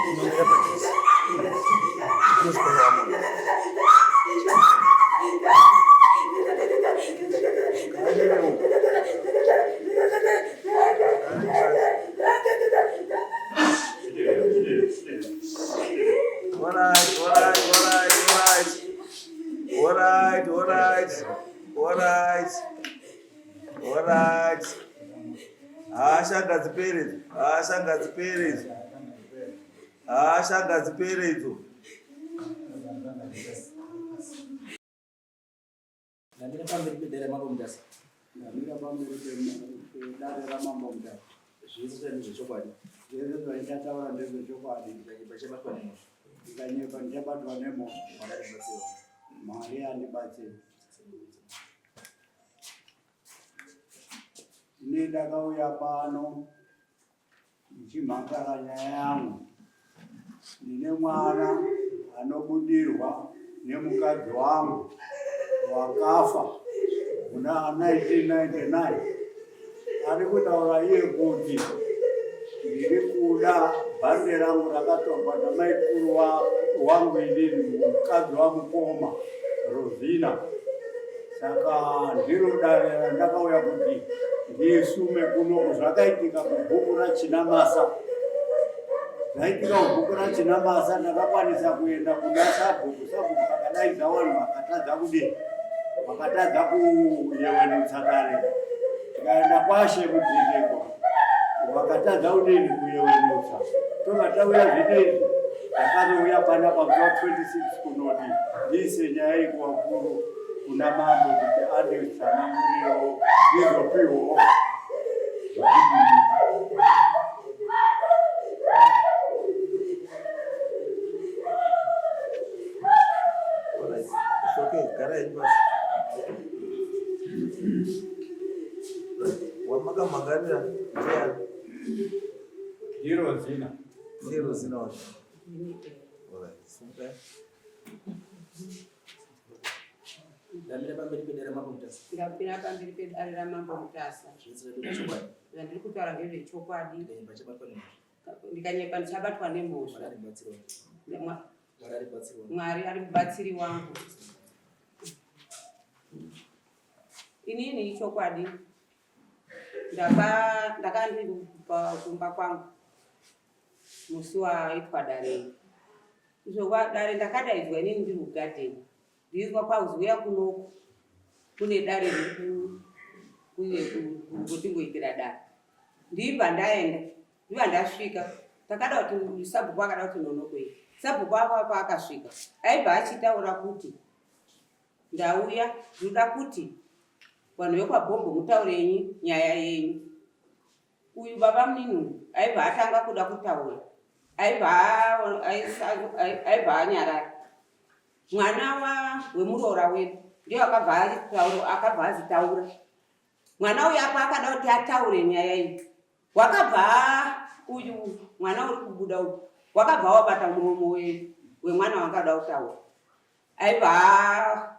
Inomira padhuze. Inosvika munhu. Alright, alright, alright, alright. Alright, alright. Alright. Alright. Hasha ngadzipere idzo. Hasha ngadzipere idzo. Hasha ngadzipere idzo. Ndamira pamberi pedare ramambo Mutasa. Ndamira pamberi pedare ramambo Mutasa. Zvese zvandi zvechokwadi. Zvese zvandichataura ndezvechokwadi. Ndikanyepa ndichabatwa nemhosva. Ndikanyepa ndichabatwa nemhosva. Mwari andibatsire. Mwari andibatsire. Ini ndakauya pano ndichimhangara nyaya yangu. Ndine mwana anobudirwa nemukadzi wangu wakafa muna 1999. Ari kutaura iye kuti ndiri kuda bhande rangu rakatorwa namaikuru wangu inini mukadzi wamukoma Rosina. Saka ndiro dare randakauya kuti ndisume kuno zvakaitika mubhuku raChinamasa. Zvaitika mubhuku raChinamasa ndakakwanisa kuenda kuna sabhuku, sabhuku akadaidza vanhu vakatadza kudii, vakatadza kuyewenutsa dare. Tikaenda kwashe Mudzindiko vakatadza kudini kuyewenutsa. Tobva tauya zvinezvi ndakazouya panapa musi wa 26 kunoti ndiise nyaya iyi kuvakuru kuna mambo kuti anditsanangurirewo ndizopiwawo Wamakamhangarira ndiani? Ndiro zina. Ndiro zina wacho. Alright, simukai. Ndamira pamberi pedare ramambo Mutasa. Ndamira pamberi pedare ramambo Mutasa. Zvandiri kutaura ngezvechokwadi. Ndikanyepa ndichabatwa nemhosva. Mwari ari mubatsiri wangu. Inini ichokwadi ndaka ndiri kumba kwangu musi waitwa dare iri. Izvo dare ndakadaidzwa inini ndiri kugadheni ndinzwa kwauzi uya kunoku kune dare riri kutingoitira dare. Ndibva ndaenda ndibva ndasvika takada kuti sabhuku akada kuti nonokei. Sabhuku avo paakasvika aibva achitaura kuti ndauya ndinoda kuti vanhu vekwaBhombo mutaurenyi nyaya yenyu. Uyu baba munini uyu aibva atanga kuda kutaura aibva anyarara. Mwana wemuroora wedu ndiye akabva azitaura. Mwana uyu apa akada kuti ataure nyaya iyi. Wakabva uyu mwana uri kubuda uyu wakabva wabata muromo wemwana wangada kutaura. Aibva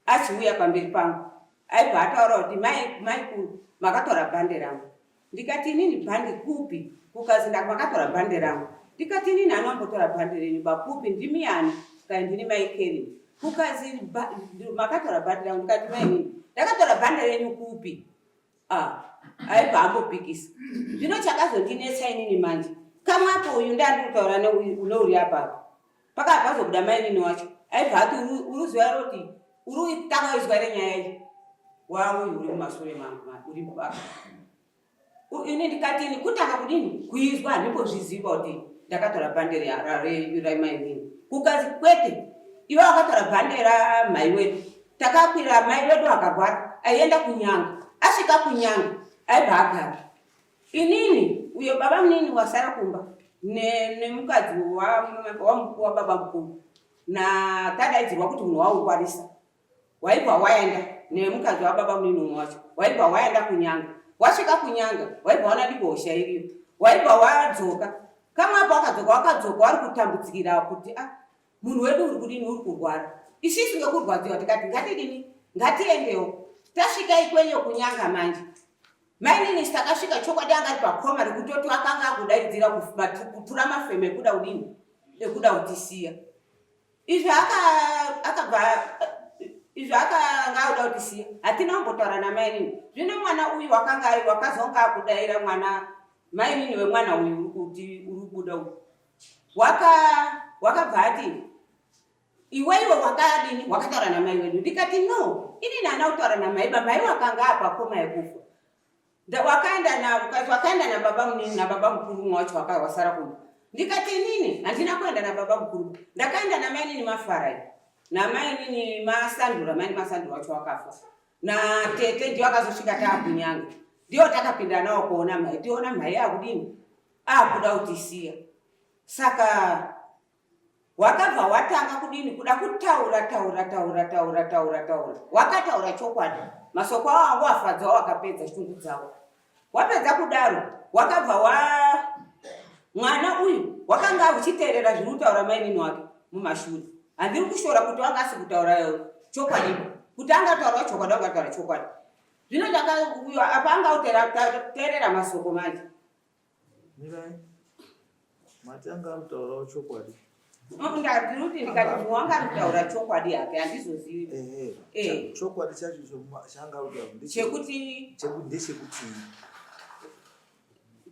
achiuya pamberi pangu aibva ataura kuti maikuru makatora bhande rangu. Ndikati inini bhande kupi? Kukazi makatora bhande rangu. Ndikati inini anombotora bhande renyu bakupi ndimi ani? Kai ndini mai Kelly. Kukazi makatora bhande rangu. Ndikati mai inini ndakatora bhande renyu kupi? Ah, aibva ambopikisa. Zvino chakazondinetsa inini manje kamwe apo uyu ndandiri kutaura neuri apapo pakabva pazobuda mainini wacho aibva ati uruziva roti uri tanga izwa renyaya iyi wauyu uri mumashure mangu uri baba ini ndikati ini kutanga kudini kuizwa handimbozviziva kuti ndakatora bhande ramainini kukazi kwete iwe wakatora bhande ramai wedu takakwira mai wedu akarwara aienda kunyanga asvika kunyanga aibva agara inini uyo baba munini wasara kumba nemukadzi wababa mukuru natadaidzirwa kuti munhu waungwarisa waibva waenda nemukadzi wababa munini umwe wacho waibva waenda kunyanga wasvika kunyanga waibva wana diko hosha iriyo waibva wadzoka kamwe apo akadzoka wakadzoka wari kutambudzikira kuti a ah, munhu wedu uri kudini uri kurwara isisu ngekurwadziwa tikati ngatidini ngatiendewo tasvika ikweyo kunyanga manje. Mainini takasvika chokwadi anga ari pakoma rekutoti akanga akudaidzira kutura mafemo ekuda kudini ekuda kutisiya. Izvo akabva izvo akanga akuda kutisiya hatina kumbotaura namainini. Zvino mwana uyu wakanga wakazonga akudaira mwana mainini wemwana uyu uri kuti uri kubuda uyu waka wakabva ati iweiwe wakadini wakataura namai wedu ndikati no inini haana kutaura namai ba mai wakanga apa koma yekufa wakaenda wakaenda nababa munini nababa mukuru umwe wacho wasara kumba ndikati inini handina kuenda nababa mukuru ndakaenda namainini mafarai namainini masandura maini masandura wacho wakafa natete ndiyo akazosvika taakunyanga ndiyo takapinda nawo kuona mhai tiona mhai akudini akuda kutisiya saka Wakabva watanga kudini kuda kutaura taura taura taura taura taura. Wakataura chokwadi. Masoko awo angu afadza wakapedza shungu dzawo. Wapedza kudaro wakabva wa mwana uyu wakanga uchiteerera zviri kutaura mainini wake mumashure. Handiri kushora kuti wanga asi kutaura chokwadi. Kuti angataura chokwadi angataura chokwadi. Zvino ndaka uyo apa anga uteerera masoko manje. Mirai. Mati anga ari kutaurawo chokwadi. Ndiri ndikati wanga ari kutaura chokwadi hake handizozivi. Ehe. Eh. Chokwadi chacho changa ari kutaura chekuti ndechekuti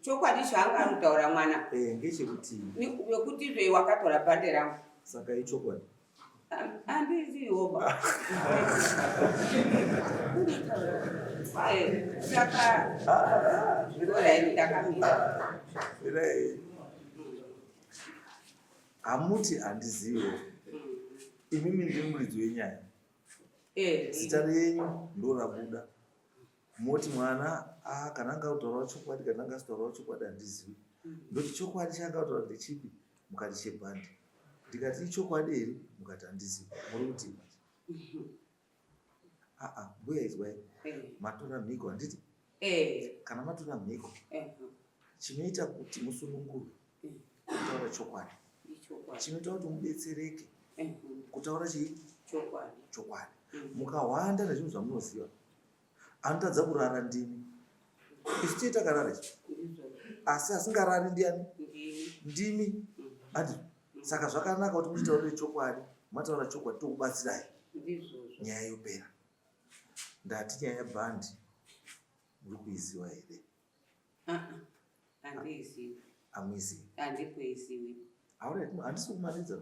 chokwadi chaanga ari kutaura mwana. Eh, ngechekuti wekuti zve wakatora bhande rangu. Saka ichokwadi. Handiziwo ba. Eh, saka orai ndakamira. Mirai. Hamuti handiziviwo. Imimi ndiri muridzi wenyaya. Eh, Zita renyu ndorabuda. Moti mwana ah, kana anga kutaurawo chokwadi kana anga asitaurawo chokwadi handizivi. Ndoti chokwadi chaanga kutaura ndechipi? Mukati chebhandi. Ndikati ichokwadi here? Mukati handizivi. Muri kutii manje? Aa, mbuya izwai. Matora mhiko handiti? Kana matora mhiko, chinoita kuti musunungurwe kutaura chokwadi. Chinoita kuti mubetsereke kutaura chii? Chokwadi. Mukahwanda nezvinhu zvamunoziva, anotadza kurara ndimi. Isu tee takarara isu, asi asingarari ndiani? Ndimi. Andi saka zvakanaka kuti muchitaurire chokwadi, mataura chokwadi tokubatsirai, nyaya yopera. Ndati nyaya yabhandi muri kuiziva here? Handiizivi. Hamuizivi? Handikuizivi. Alright, handisi kukumanikidza.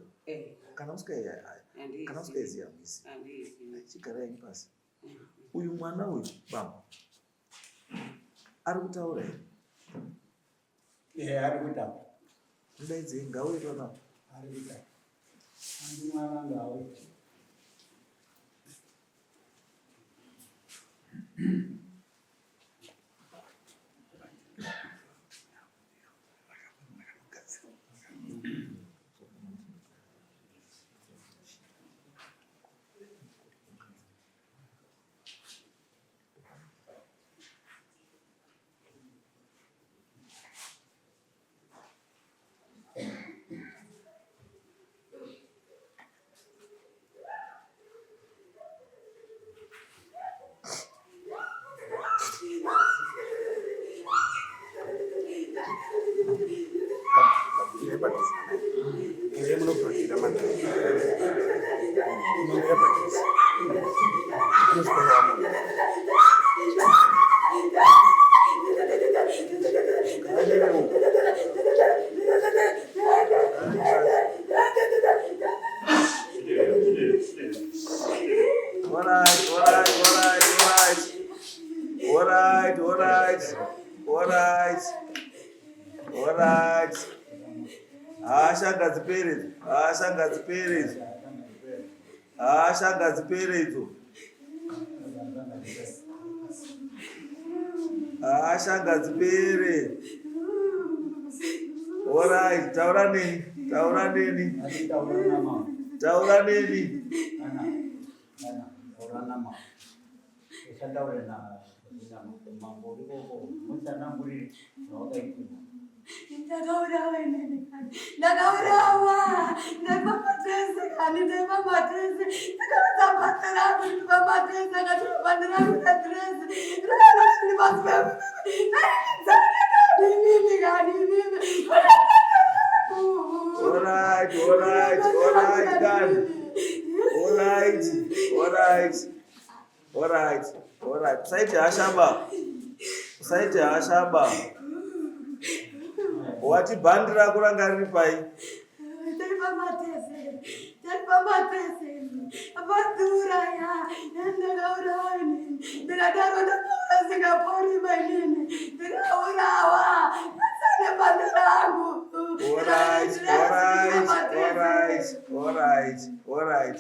Kana usingaizivi hamuizivi. Handiizivi. Chigarai pasi. Uyu mwana uyu bambo ari kutaura here? Eh, ari kutaura. Mudaidzei ngauye panapa. Ari kutaura. Andi mwana ngauye. Alright, alright, alright, alright. Alright, alright. Alright. Alright. Hasha ngadzipere idzo. Hasha ngadzipere idzo. Hasha ngadzipere idzo. Hasha ngadzipere. Alright, taura neni. Taura neni. Taura neni. Ndakaurawa inini kani. Ndakaurawa. Ndaipapatese kani. pamadresi ndakaudza bhande rangu riri pamadresi akatora bhande rangu nedresi riri pasi inini kani inini Alright, alright, alright, kani. Alright, alright. Alright, alright. Usaite hasha ba. Usaite hasha ba. Wati bhandi rako ranga riri pai? Tiri pamatese. Tiri pamatese. Vandiuraya. Ndakaurawa inini. Ndakadaro ndakaura singapori mainini. Ndakaurawa. Ndasane bhandi rangu. Alright, alright, alright, alright, alright.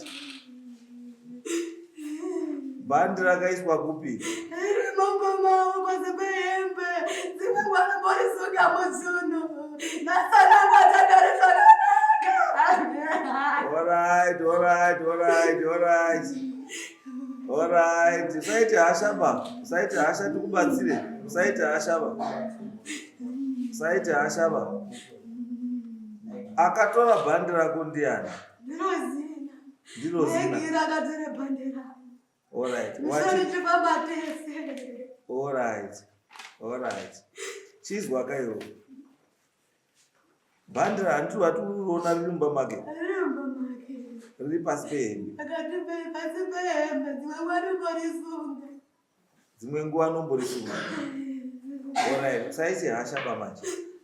Bhandi rakaiswa kupi? Riri mumba mavo pasi pehembe. Dzimwe nguva anomborisunga mutsuno. Nasanangwatadari zvakanaka. Alright, alright, alright, alright. Alright, usaite hasha ba. Usaite hasha tikubatsire. Usaite hasha ba. Usaite hasha ba. Akatora bhandi rako ndiani? Ndinozina. Ndiro zina. Ndiro akatora bhandi rako. Alright. Musoro tipabatese. Alright. Alright. Chizwa kaiwo. Bhandi rahanti wati uriona riri mumba make. Riri mumba make. Riri pasi pehembe. Akati pasi pehembe dzimwe nguva anomborisunga. Dzimwe nguva anomborisunga. Alright. Usaise hasha pamanje.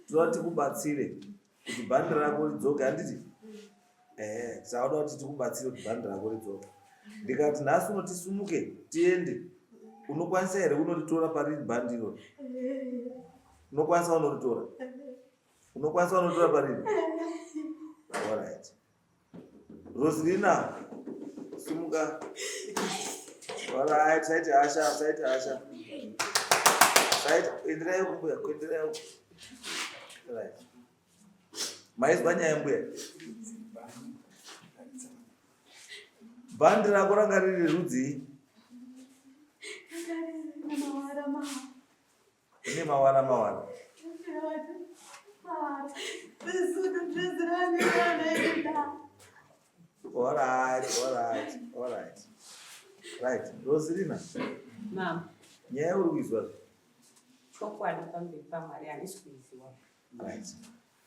Toda tikubatsire kuti bhandi rako ridzoke handiti? Ehe, tauda kuti tikubatsire kuti bhandi rako ridzoke. Ndikati nhasi uno tisumuke tiende. Unokwanisa here unoritora pariri bhandi iroro? Unokwanisa unoritora? Unokwanisa unoritora pariri? Alright. Roselina, sumuka. Alright, saiti hasha, saiti hasha. Saiti, enderai kumbuya, kuenderai uko. Right. Maizwa nyaya mbuya? Bhandi rako ranga riri rudzii? Rine mawara mawara. Alright, alright, alright. Right, Roselina. Mama. Nyaya uri kuizwa? Chokwadi pamberi paMwari handisi kuiziwa. Right.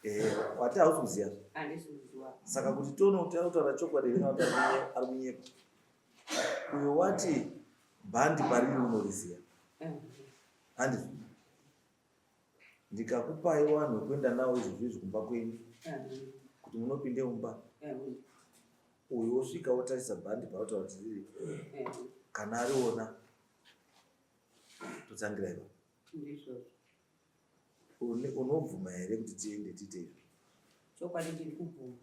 Eh, wati hausi kuziva. Handisi kuziva. Saka kuti tione kuti ari kutaura chokwadi here kana kuti ari kunyepa. Uyo wati bhandi pariri unoriziva. Handizvo. Ndikakupai vanhu vekuenda nawo izvozvo izvi kumba kwenyu kuti munopinde mumba. Uyo wosvika wotarisa bhandi parotaura kuti riri. Kana ariona totsangira ipapo. Ndizvozvo. Unobvuma here kuti tiende tiite izvo? Chokwadi ndiri kubvuma.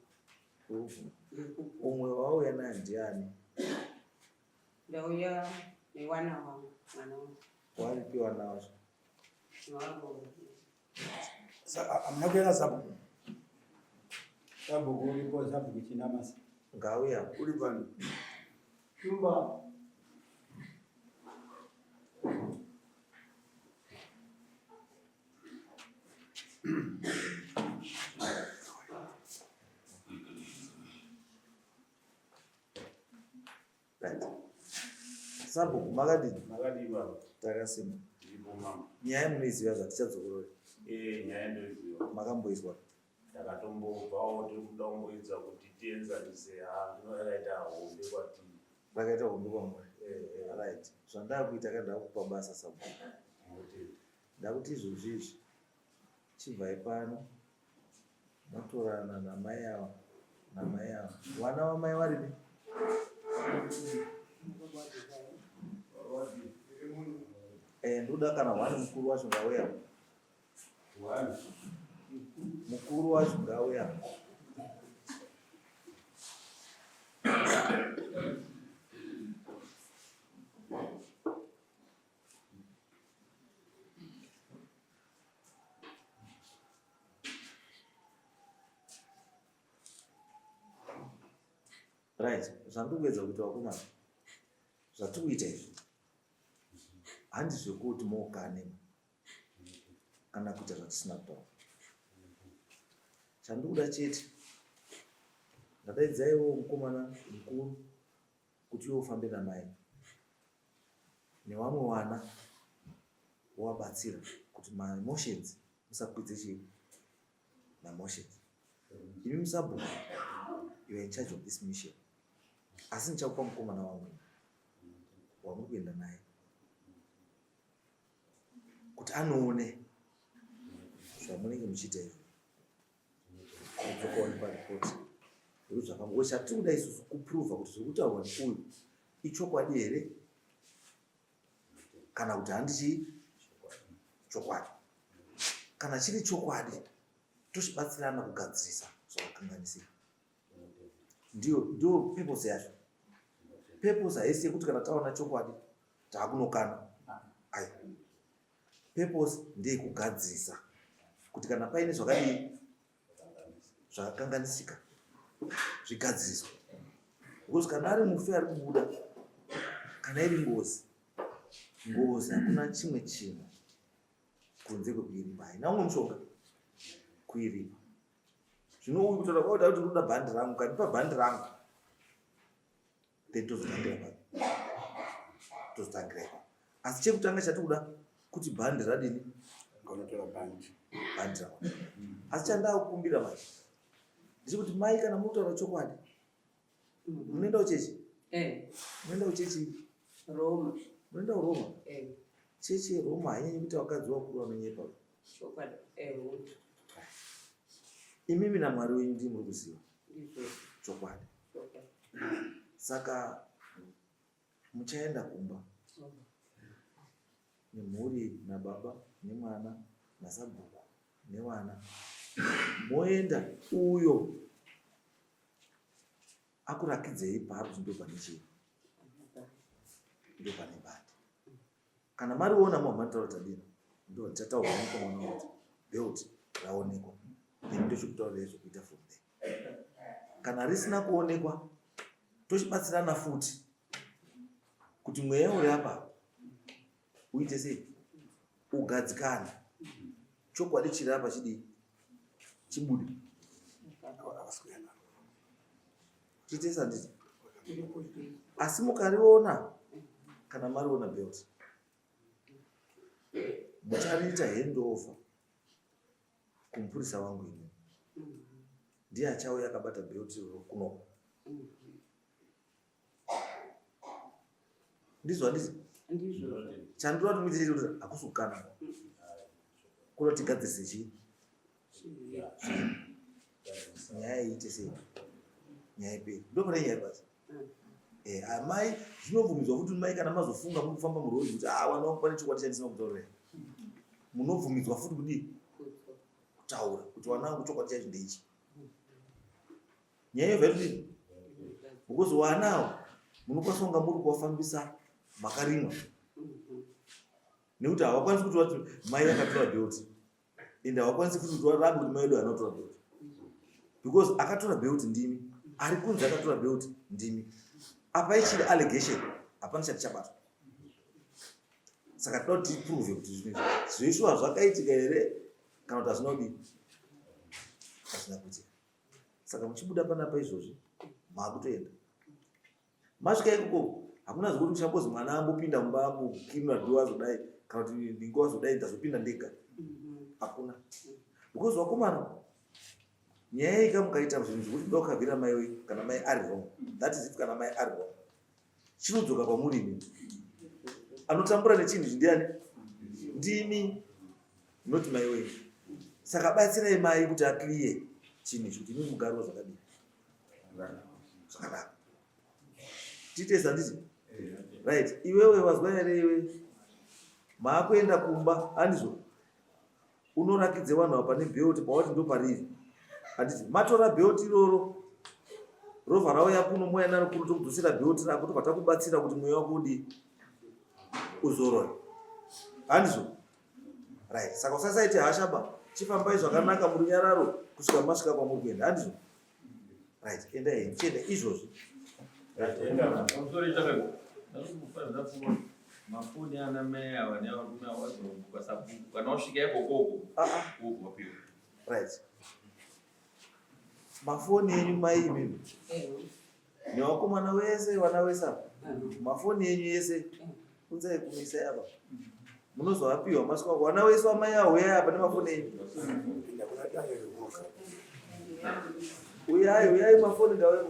Urikubvuma? Ndiri kubvuma. Umwe wauya naye ndiani? Ndauya newana wangu, mwana wangu. Waripi wana wacho? Wangu. Saka hamuna kuenda sabhuku. Sabhuku uripo, sabhuku Chinamasa. Ngauya. Uri pano. Shumba. Right. Sabhuku makadini? Makadii baba? Takasimba. Ndiripo mama. Nyaya munoiziva zvatichadzokorora. Eh, nyaya ndoiziva. Makamboizwa. Takatombobvawo tiri kuda kumboedza kuti tienzanise haa ndino yakaita hombe kwatiri. Rakaita hombe kwamuri. Eh, right. Zvandakuita ka ndakupa basa sabhuku. Ndinotenda. Ndakuti izvozvi izvi chibvai pano motorana namai ava namai ava. Vana vamai varipi? Eh, ndoda kana hwani mukuru wacho ngauya. Mukuru wacho ngauya. Right, zvandiri kuedza kuita vakomana, zvatiri kuita izvi handi zvekuti mookane kana kuita zvatisina kutaura. Chandikuda chete Ndadaidzaiwo mukomana mukuru kuti iwe ufambe namai nevamwe vana wovabatsira kuti maemotions musakwidze chii maemotions. Imi musabhuku, you are in charge of this mission, asi ndichakupa mukomana wangu wamuri kuenda naye kuti anoone zvamunenge muchiita izvo. Kudzoka wanipa report yekuti zvakamba because chatiri kuda isusu kuprova kuti zviri kutaurwa neuyu ichokwadi here kana kuti handi chii chokwadi. Kana chiri chokwadi tochibatsirana kugadzirisa zvakakanganisika. Ndiyo ndiyo purpose yacho. Purpose haisi yekuti kana taona chokwadi taakunokana. Ayi. Purpose ndeyekugadzirisa kuti kana paine zvakadii zvakakanganisika zvigadziriswe. Because kana ari mufi ari kubuda, kana iri ngozi, ngozi hakuna chimwe chinhu kunze kwekuiripa. Haina umwe mushonga kuiripa. Zvino uyu kutaura kwauda kuti unoda bhandi rangu, ukandipa bhandi rangu then tozotangira papi? Tozotangira ipapo. Asi chekutanga chatikuda kuti bhandi radini? Ngonotora bhandi. Bhandi rako. Asi chandakukumbira manje ndechekuti mai kana mutaura chokwadi munoenda kuchechi? Eh. Munoenda kuchechi? Roma. Munoenda kuRoma? Eh. Chechi yeRoma hainyanyi kuita vakadzi vakuru vanonyepa. Chokwadi. Eh. Imimi naMwari wenyu ndimi muri kuziva. Ndizvo. Chokwadi. Chokwadi. Saka muchaenda kumba nemhuri nababa nemwana nasabhuku nevana moenda uyo akurakidzei paari kuti ndopane chii ndopane bhandi. Kana mariona muhamataura tadini ndo ndichataura nemukomana kuti belt raonekwa then ndochikutaurirai zvekuita from there. Kana risina kuonekwa tochibatsirana futi kuti mweya uri apa uite sei ugadzikane, chokwadi chiri apa chidii chibude. Tiite sanditi. Asi mukariona kana mariona belt muchariita handover kumupurisa wangu ini, ndiye achauya akabata belt kuno. Ndizvo handiti? Ndizvo. Chandinoda kuti muite chete kuti hakusi kukana kuno tigadzirise chii nyaya iite sei nyaya iperi ndo pane nyaya basi. Amai zvinobvumidzwa futi mai kana mazofunga muri kufamba muroad kuti ah wana wangu pane chokwadi chandisina kutaurira, munobvumidzwa futi kudii kutaura kuti wana wangu chokwadi chacho ndeichi. Nyaya yobva yatodini because wanawo munokwanisa kunga muri kuwafambisa makarimwa nekuti havakwanisi kuti vati mai vakatora belt ende havakwanisi futi kuti varambe kuti mai vedu havana kutora belt because akatora belt ndimi, ari kunzi akatora belt ndimi. Apa ichiri allegation, hapana chati chabatwa. Saka tinoda kuti tiprove kuti zvinhu izvi zveishuwa zvakaitika here kana kuti hazvina kudii, hazvina kuitika. Saka muchibuda panapa izvozvi maakutoenda, masvika ikoko hakuna zvekuti uchambozi mwana ambopinda mumba ambokinura dhiwa azodai kana kuti ndingo azodai ndazopinda ndega, hakuna. Because vakomana nyaya ika mukaita zvinhu zvekuti kuda kukavhira mai wenyu kana mai ari wrong, that is if kana mai ari wrong, chinodzoka kwamuri imi. Anotambura nechinhu ichi ndiani? Ndimi, not mai wenyu. Saka batsirai mai kuti aclear chinhu ichi kuti imi mugarewo zvakadii zvakanaka. Tiite sanditi right. Iwewe wazwa here iwe maakuenda kumba handizvo? Unorakidze vanhu ava pane belt pawati ndopariri handiti? Matora belt iroro rovha rauya kuno moya naro kuno tokudzosera belt rako tobva takubatsira kuti mweya wako udii uzorore handizvo? Right. Saka usasaite hasha ba, chifambai zvakanaka murunyararo kusvika masvika kwamuri kuenda handizvo? Right, endai henyu, chienda izvozvi. Mafoni ana mai ava nevarume ava vazoromboka sabhuku kana wasvika ikokoko Ah, ah. wobva wapiwa. Right. Mafoni enyu mai imimi nevakomana wese vana wese apa, mafoni enyu ese unzai kumisai apa, munozoapiwa masvika. Vana wese wamai ahuyai apa nemafoni enyu. Uyai, uyai, mafoni ndauya.